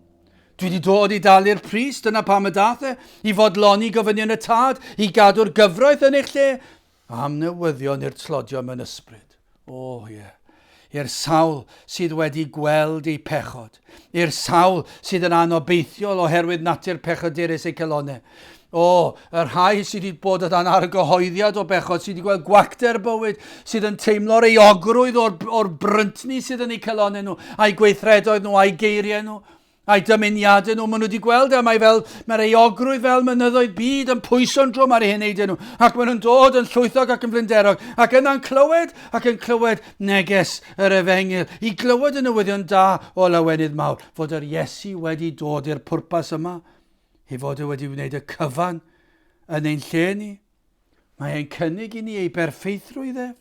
Dwi wedi dod i dalu'r pris, dyna pam y dath e, i fodloni gofynion y tad, i gadw'r gyfraith yn eich lle, Am newyddion i'r tlodion mewn ysbryd. O, ie. I'r sawl sydd wedi gweld eu pechod. I'r sawl sydd yn anobeithiol oherwydd natur pechodurus eu calonau. O, y rhai sydd wedi bod o dan argyhoeddiad o bechod, sydd wedi gweld gwacter bywyd, sydd yn teimlo'r euogrwydd o'r, or bryntni sydd yn eu calonau nhw, a'u gweithredoedd nhw, a'u geiriau nhw. A'i dymuniadau nhw, maen nhw wedi gweld e, mae fel, mae'r euogrwydd fel mynyddoedd byd yn pwyso'n drwm ar eu heneidiau nhw, ac maen nhw'n dod yn llwythog ac yn flinderog, ac yna'n clywed, ac yn clywed neges yr efengyl, i glywed y newyddion da o lawenydd mawr, fod yr Iesu wedi dod i'r pwrpas yma, ei fod e wedi wneud y cyfan yn ein lle ni. Mae e'n cynnig i ni ei berffeithrwydd ef,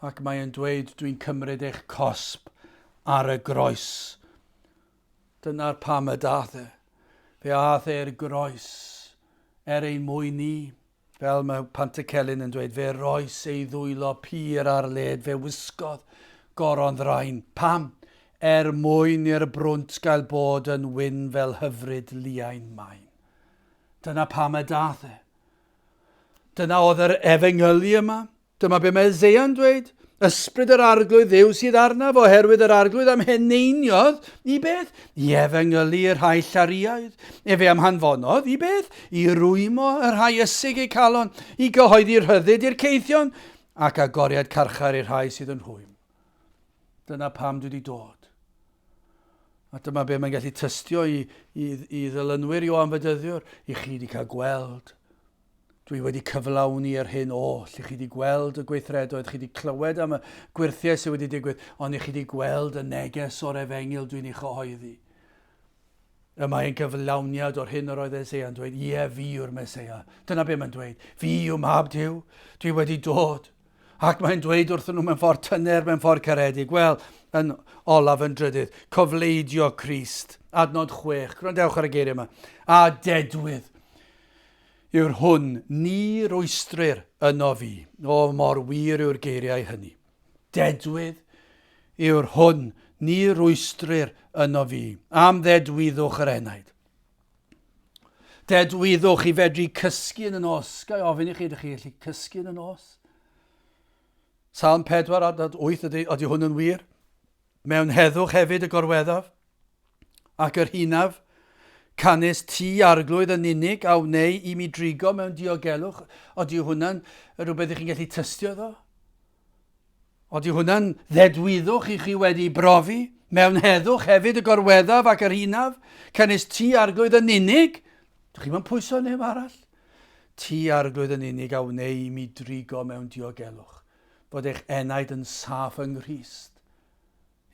ac mae e'n dweud, dwi'n cymryd eich cosb ar y groes. Dyna'r pam y dath e. Fe ath e i'r groes er ein mwyn ni. Fel mae Pantycelyn yn dweud, fe roes ei ddwylo pur ar led, fe wisgodd goron ddrain. Pam? Er mwyn i'r brwnt gael bod yn wyn fel hyfryd liain main. Dyna pam y dath e. Dyna oedd yr efengylu yma. Dyma be mae Eseia'n dweud. Ysbryd yr arglwydd Dduw sydd arnaf, oherwydd yr arglwydd am heneiniodd i beth? I efengylu y rhai llariaidd. Efe am hanfonodd i beth? I rwymo y rhai ysig eu calon, i gyhoeddi rhyddid i'r caethion, ac agoriad carchar i'r rhai sydd yn rhwym. Dyna pam dwi wedi dod. A dyma be mae'n gallu tystio i, i, i ddilynwyr Ioan Fedyddiwr, i chi wedi cael gweld. Dwi wedi cyflawni yr hyn oll, i chi wedi gweld y gweithredoedd, chi wedi clywed am y gwyrthiau sydd wedi digwydd, ond i chi wedi gweld y neges o'r efengyl dwi'n ei chyhoeddi. Y mae'n gyflawniad o'r hyn yr oedd Eseia'n dweud, ie, fi yw'r Meseia. Dyna be mae'n dweud, fi yw mab Duw, dwi wedi dod. Ac mae'n dweud wrthyn nhw mewn ffordd tyner, mewn ffordd caredig, wel, yn olaf yn drydydd, cofleidio Crist, adnod 6, gwrandewch ar y geiriau yma, a dedwydd yw'r hwn ni rwystrir yno fi. O, mor wir yw'r geiriau hynny. Dedwydd yw'r hwn ni rwystrir yno fi, am ddedwyddwch yr enaid. Dedwyddwch i fedru cysgu yn y nos. Ga i ofyn i chi, ydych chi gallu cysgu yn y nos? Salm 4 adnod 8, ydy, ydy hwn yn wir? Mewn heddwch hefyd y gorweddaf, ac yr hunaf, canys ti arglwydd yn unig a wnei i mi drigo mewn diogelwch. Ydy hwnna'n rhywbeth ych chi'n gallu tystio iddo? Oeddi hwnna'n ddedwyddwch i chi wedi brofi? Mewn heddwch hefyd y gorweddaf ac yr hunaf, canys ti arglwydd yn unig. Dych chi'n mynd pwyso neb arall? Ti arglwydd yn unig a wnei i mi drigo mewn diogelwch, fod eich enaid yn saff yng Nghrist.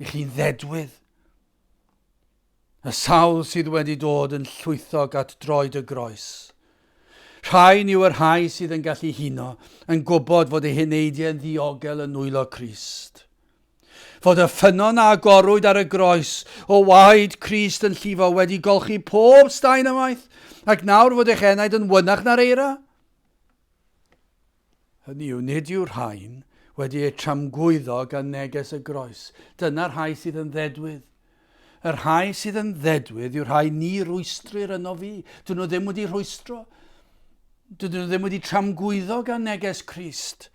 I chi'n ddedwydd. Y sawl sydd wedi dod yn llwythog at droed y groes. Rhain yw y rhai sydd yn gallu huno, yn gwybod fod eu heneidiau yn ddiogel yn nwylo Crist. Fod y ffynnon a agorwyd ar y groes o waed Crist yn llifo wedi golchi pob staen ymaith, ac nawr fod eich enaid yn wynach na'r eira. Hynny yw, nid yw'r rhain wedi eu tramgwyddo gan neges y groes. Dyna'r rhai sydd yn ddedwydd. Y rhai sydd yn ddedwydd yw'r rhai ni rwystrir yno fi. Dyn nhw ddim wedi rhwystro. Dydyn nhw ddim wedi tramgwyddo gan neges Crist.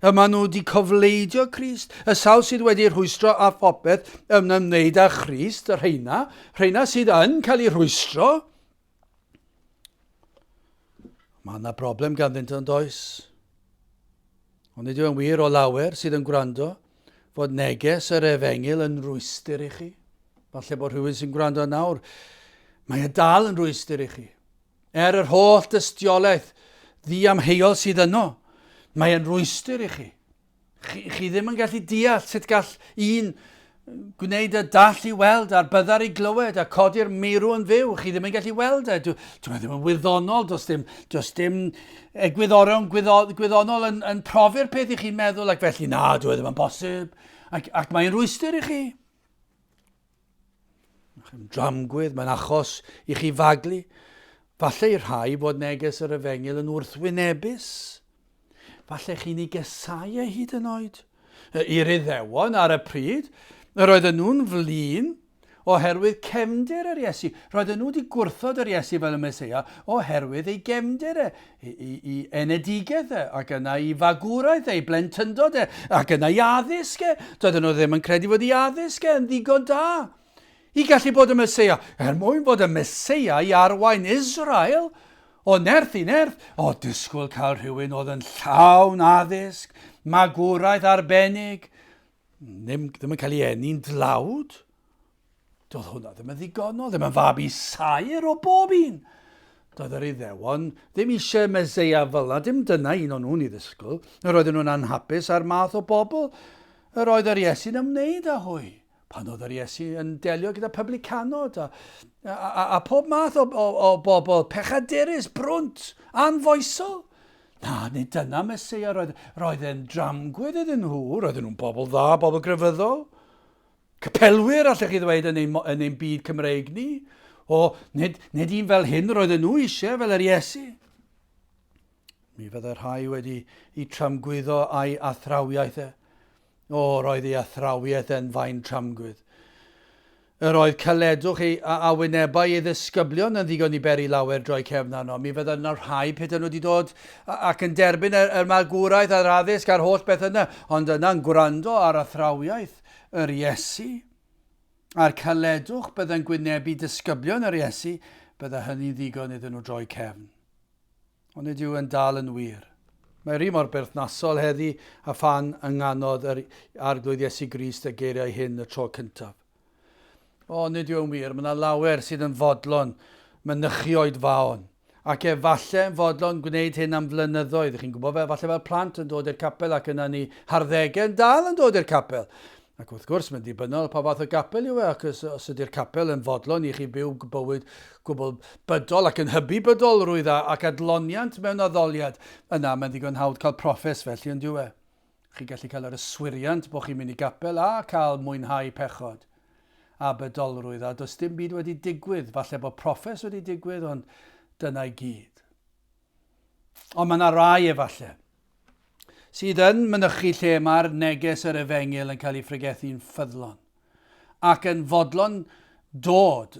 Y maen nhw wedi cofleidio Crist. Y sawl sydd wedi rhwystro â phopeth yn ymwneud â Christ, y rheina, rheina sydd yn cael eu rhwystro, Mae yna broblem ganddynt yn does? Ond nid yw'n wir o lawer sydd yn gwrando fod neges yr efengyl yn rwystr i chi. Falle bod rhywun sy'n gwrando nawr, mae e dal yn rwystr i chi. Er yr holl dystiolaeth ddiamheuol sydd yno, mae e'n rwystr i chi. Chi, chi ddim yn gallu deall sut gall un gwneud y dall i weld a'r byddar i glywed a codi'r meirw yn fyw. Chi ddim yn gallu weld e. Dwi, dwi ddim yn wyddonol, does dim, does dim egwyddorion gwyddo, gwyddonol yn, yn profi'r peth i chi'n meddwl ac felly na, dwi e ddim yn bosib. Ac, ac mae'n rwystr i chi. Dramgwydd, mae'n achos i chi faglu. Falle i rhai bod neges yr efengyl yn wrthwynebus. Falle chi'n ei gesau e hyd yn oed. I'r Iddewon ar y pryd, yr oedden nhw'n flin oherwydd cefndir yr Iesu. Roedden nhw wedi gwrthod yr Iesu fel y Meseia oherwydd ei gefndir e, i, i, i enedigaeth e, ac yna i fagwraeth e, i blentyndod e, ac yna i addysg e. Doedden nhw ddim yn credu fod ei addysg e yn ddigon da i gallu bod y Meseia. Er mwyn bod y Meseia i arwain Israel o nerth i nerth, o disgwyl cael rhywun oedd yn llawn addysg, magwraeth arbennig, ddim, ddim yn cael ei eni'n dlawd. Doedd hwnna ddim yn ddigonol, ddim yn fab i saer o bob un. Doedd yr Iddewon ddim eisiau Meseia fel yna, dim dyna un o'n nhw'n ei ddisgwyl. Yr oedden nhw'n anhapus â'r math o bobl yr oedd yr Iesu'n ymwneud â hwy. Pan oedd yr Iesu yn delio gyda publicanod a, a, a, a pob math o, o, o bobl, pechadurus, brwnt, anfoesol. Na, nid dyna Meseia, roedd, roedd e'n dramgwydd iddyn nhw, roedden nhw'n bobl dda, bobl grefyddol. Capelwyr, allech chi ddweud, yn ein, yn ein byd Cymreig ni. O, nid, nid un fel hyn roedden nhw eisiau, fel yr Iesu. Mi fyddai rhai wedi i tramgwyddo a'i athrawiaeth e. O, roedd ei athrawiaeth e'n faen tramgwydd. Yr oedd caledwch ei, a, a wynebau ei ddisgyblion yn ddigon i beri lawer droi cefn arno. Mi fyddai yna rhai petaen nhw wedi dod ac yn derbyn yr, yr magwraeth a'r addysg a'r holl beth yna, ond yna'n gwrando ar athrawiaeth yr Iesu a'r caledwch byddai'n gwynebu disgyblion yr Iesu, byddai hynny'n ddigon iddyn nhw droi cefn. Ond nid yw yn dal yn wir. Mae'r un mor berthnasol heddi a phan ynganodd yr Arglwydd Iesu Grist y geiriau hyn y tro cyntaf. O, nid yw yn wir, mae yna lawer sydd yn fodlon mynychu oedfaon, ac efallai yn fodlon gwneud hyn am flynyddoedd. Chi'n gwybod fel, falle fel plant yn dod i'r capel ac yna ni harddegau yn dal yn dod i'r capel. Ac wrth gwrs, mae'n ddibynnol pa fath o gapel yw e, ac os, os ydy'r capel yn fodlon i chi byw bywyd gwbl bydol ac yn hybu bydolrwydd a, ac adloniant mewn addoliad, yna mae'n ddigon hawdd cael proffes felly yn dyw e. Chi'n gallu cael yr yswiriant bod chi'n mynd i gapel a cael mwynhau pechod a bydolrwydd, a does dim byd wedi digwydd. Falle bod proffes wedi digwydd, ond dyna i gyd. Ond mae yna rai efallai sydd yn mynychu lle mae'r neges yr efengyl yn cael ei phregethu'n ffyddlon ac yn fodlon dod,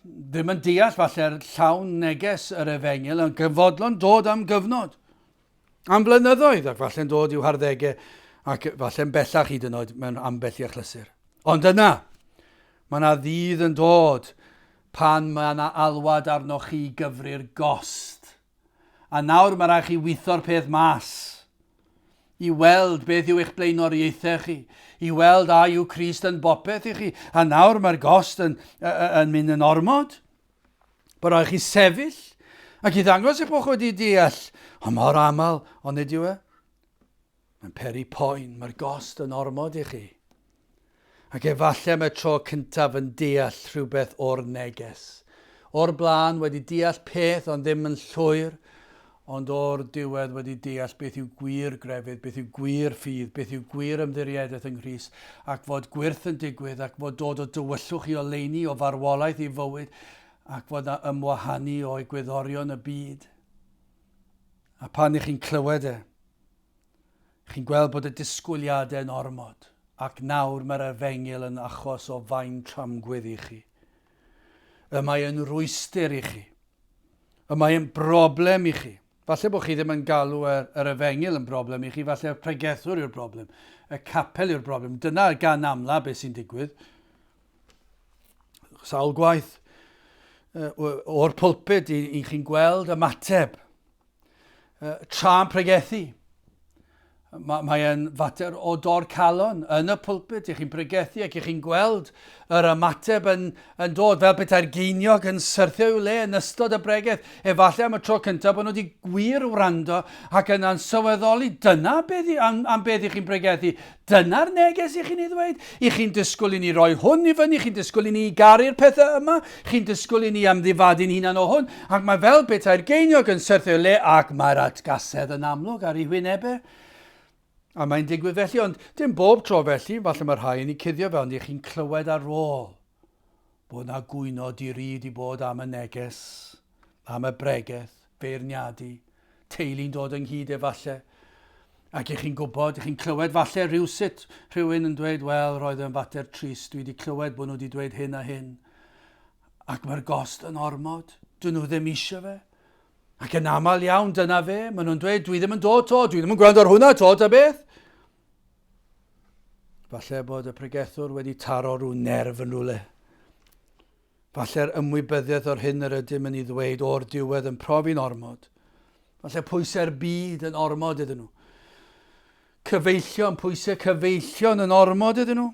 ddim yn deall falle'r llawn neges yr efengyl, ond yn fodlon dod am gyfnod, am flynyddoedd, ac falle'n dod i'w harddegau, ac falle'n bellach hyd yn oed mewn ambell i achlysur. Ond yna, mae yna ddydd yn dod pan mae yna alwad arnoch chi i gyfri'r gost. A nawr mae rhaid chi witho'r peth mas i weld beth yw eich blaenoriaethau chi, i weld a yw Crist yn bopeth i chi. A nawr mae'r gost yn, yn mynd yn ormod. Bod rhaid chi sefyll ac i ddangos eich bod chi wedi deall. Ond mor aml, ond nid yw e. Mae'n peri poen, mae'r gost yn ormod i chi. Ac efallai am y tro cyntaf yn deall rhywbeth o'r neges. O'r blaen wedi deall peth ond ddim yn llwyr, ond o'r diwedd wedi deall beth yw gwir grefydd, beth yw gwir ffydd, beth yw gwir ymddiriedaeth yng Nghrist, ac fod gwyrth yn digwydd, ac fod dod o dywyllwch i oleuni, o farwolaeth i fywyd, ac fod na ymwahanu o egwyddorion y byd. A pan ych chi'n clywed e, Chi'n gweld bod y disgwyliadau yn ormod, ac nawr mae'r efengyl yn achos o faen tramgwydd i chi. Y mae yn rwystr i chi. Y mae yn broblem i chi. Falle bod chi ddim yn galw yr, yr efengyl yn broblem i chi, falle'r pregethwr yw'r broblem, y capel yw'r broblem. Dyna gan amla beth sy'n digwydd. Sawl gwaith o'r pulpit i, i chi'n gweld ymateb tra'n pregethu. Mae, mae e'n fater o dor calon yn y pulpit, i chi'n pregethu ac i chi'n gweld yr ymateb yn, yn dod fel petai'r geiniog yn syrthio i'w le yn ystod y bregeth. Efallai am y tro cyntaf bod nhw wedi gwir wrando ac yna'n sylweddoli dyna beth, am, am beth i chi'n pregethu. Dyna'r neges i chi'n ei ddweud? I chi'n disgwyl i ni roi hwn i fyny? Chi'n disgwyl i ni garu'r pethau yma? Chi'n disgwyl i ni amddifadu'n hunan o hwn? Ac mae fel petai'r geiniog yn syrthio le ac mae'r atgasedd yn amlwg ar ei hwynebau. A mae'n digwydd felly, ond dim bob tro felly, falle mae rhai yn ei cuddio fe, ond i chi'n clywed ar ôl bod na gwyno di-ri di bod am y neges, am y bregeth, feirniadu, teulu'n dod ynghyd efallai, ac i chi'n gwybod, i chi'n clywed falle rhywsut rhywun yn dweud, wel, roedd yn fater trist, dwi wedi clywed bod nhw wedi dweud hyn a hyn, ac mae'r gost yn ormod, dyn nhw ddim eisiau fe. Ac yn aml iawn, dyna fe, maen nhw'n dweud, dwi ddim yn dod to, dwi ddim yn gwrando ar hwnna to, ta beth. Falle bod y pregethwr wedi taro rhyw nerf yn rhywle. Falle'r ymwybyddiaeth o'r hyn yr ydym yn ei ddweud o'r diwedd yn profi'n ormod. Falle pwysau'r byd yn ormod iddyn nhw. Cyfeillion, pwysau cyfeillion yn ormod iddyn nhw.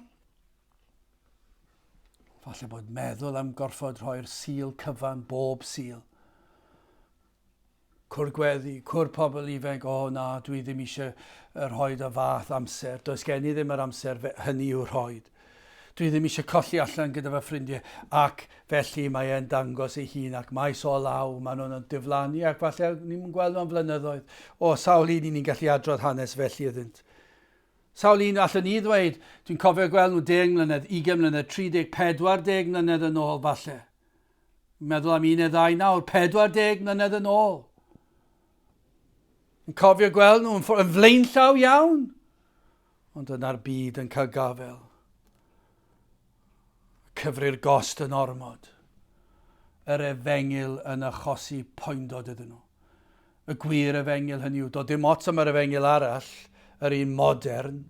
Falle bod meddwl am gorfod rhoi'r Sul cyfan bob Sul. Cwrdd gweddi, cwrdd pobl ifanc, o na, dwi ddim eisiau rhoi y fath amser, does gen i ddim yr amser hynny i'w rhoi. Dwi ddim eisiau colli allan gyda fy ffrindiau, ac felly mae e'n dangos ei hun ac maes o law, maen nhw'n diflannu ac falle ni'n gweld nhw am flynyddoedd. O, sawl un i ni'n gallu adrodd hanes felly iddynt. Sawl un allwn ni ddweud, dwi'n cofio gweld nhw 10 mlynedd, 20 mlynedd, 30, 40 mlynedd yn ôl falle. Meddwl am un neu ddau nawr, 40 mlynedd yn ôl. Yn cofio gweld nhw yn, yn flaenllaw iawn. Ond yna'r byd yn cael gafel. Cyfri'r gost yn ormod. Yr efengyl yn achosi poendod iddyn nhw. Y gwir efengyl hynny yw, doedd dim ots am yr efengyl arall, yr un modern,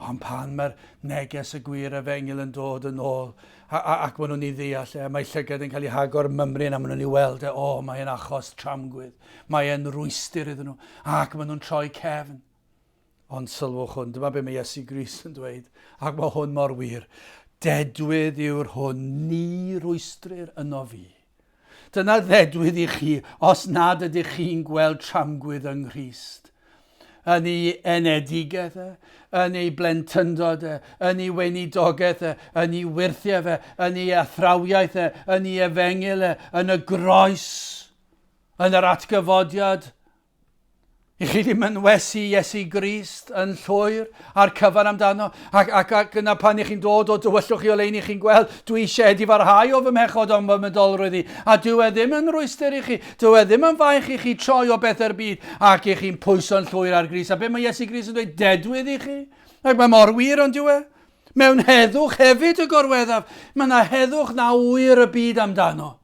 ond pan mae'r neges y gwir efengyl yn dod yn ôl, a, a, ac maen nhw'n ei ddeall e, mae llygad yn cael ei hagor mymryn a maen nhw'n ei weld e, o, mae'n achos tramgwydd, mae'n rwystr iddyn nhw, ac maen nhw'n troi cefn. Ond sylwch hwn, dyma be mae Iesu Grist yn dweud, ac mae hwn mor wir. Dedwydd yw'r hwn, ni rwystrir yno fi. Dyna ddedwydd i chi os nad ydych chi'n gweld tramgwydd yng Nghrist. Yn ei enedigaeth e, yn ei blentyndod e, yn ei weinidogaeth e, yn ei wyrthiau fe, yn ei athrawiaeth e, yn ei efengyl e, yn y groes, yn yr atgyfodiad, I chi ddim yn wesu Iesu Grist yn llwyr a'r cyfan amdano. Ac, ac, ac yna pan i chi'n dod o dywyllwch i oleuni, chi'n gweld, dwi eisiau edifarhau o fy mhechod o'n fy mydolrwydd i. A dyw e ddim yn rwystr i chi, dyw e ddim yn faich i chi troi o bethau'r byd, ac i chi'n pwyso'n llwyr ar Grist. A be mae Iesu Grist yn dweud? Dedwydd i chi. Ac mae mor wir ond dyw e. Mewn heddwch hefyd y gorweddaf. Mae yna heddwch na ŵyr y byd amdano.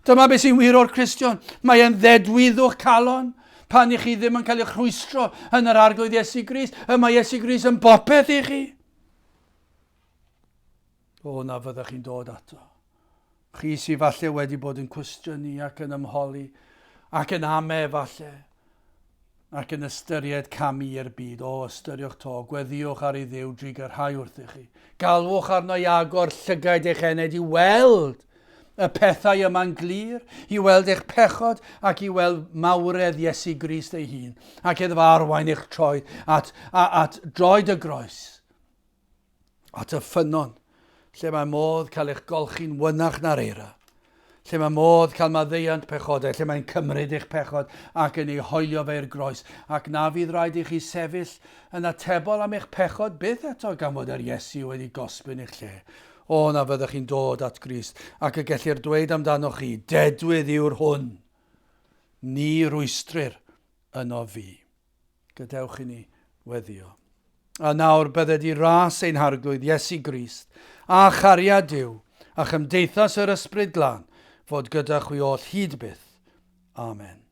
Dyma beth sy'n wir o'r Cristion. Mae e'n ddedwyddwch calon pan i chi ddim yn cael eich rhwystro yn yr Arglwydd Iesu Grist. Y mae Iesu Grist yn bopeth i chi. O, na fyddech chi'n dod ato. Chi sydd falle wedi bod yn cwestiynu ac yn ymholi ac yn ame falle ac yn ystyried camu i'r byd, o, ystyriwch to, gweddïwch ar ei Dduw drugarhau wrthych chi. Galwch arno i agor llygaid eich enaid i weld y pethau yma'n glir, i weld eich pechod ac i weld mawredd Iesu Grist ei hun, ac iddo fo arwain eich troed at, at droed y groes. at y ffynnon, lle mae modd cael eich golchi'n wynach na'r eira, lle mae modd cael maddeuant pechodau, lle mae'n cymryd eich pechod ac yn ei hoelio fe i'r groes, ac na fydd rhaid i chi sefyll yn atebol am eich pechod byth eto gan fod yr Iesu wedi gosbyn eich lle. O, na fyddech chi'n dod at Grist, ac y gellir dweud amdanoch chi, dedwydd yw'r hwn. Ni rwystrir yno fi. Gadewch i ni weddio. A nawr bydded i ras ein Harglwydd Iesu Grist, a chariad Duw, a chymdeithas yr Ysbryd Glân, fod gyda chwi oll hyd byth. Amen.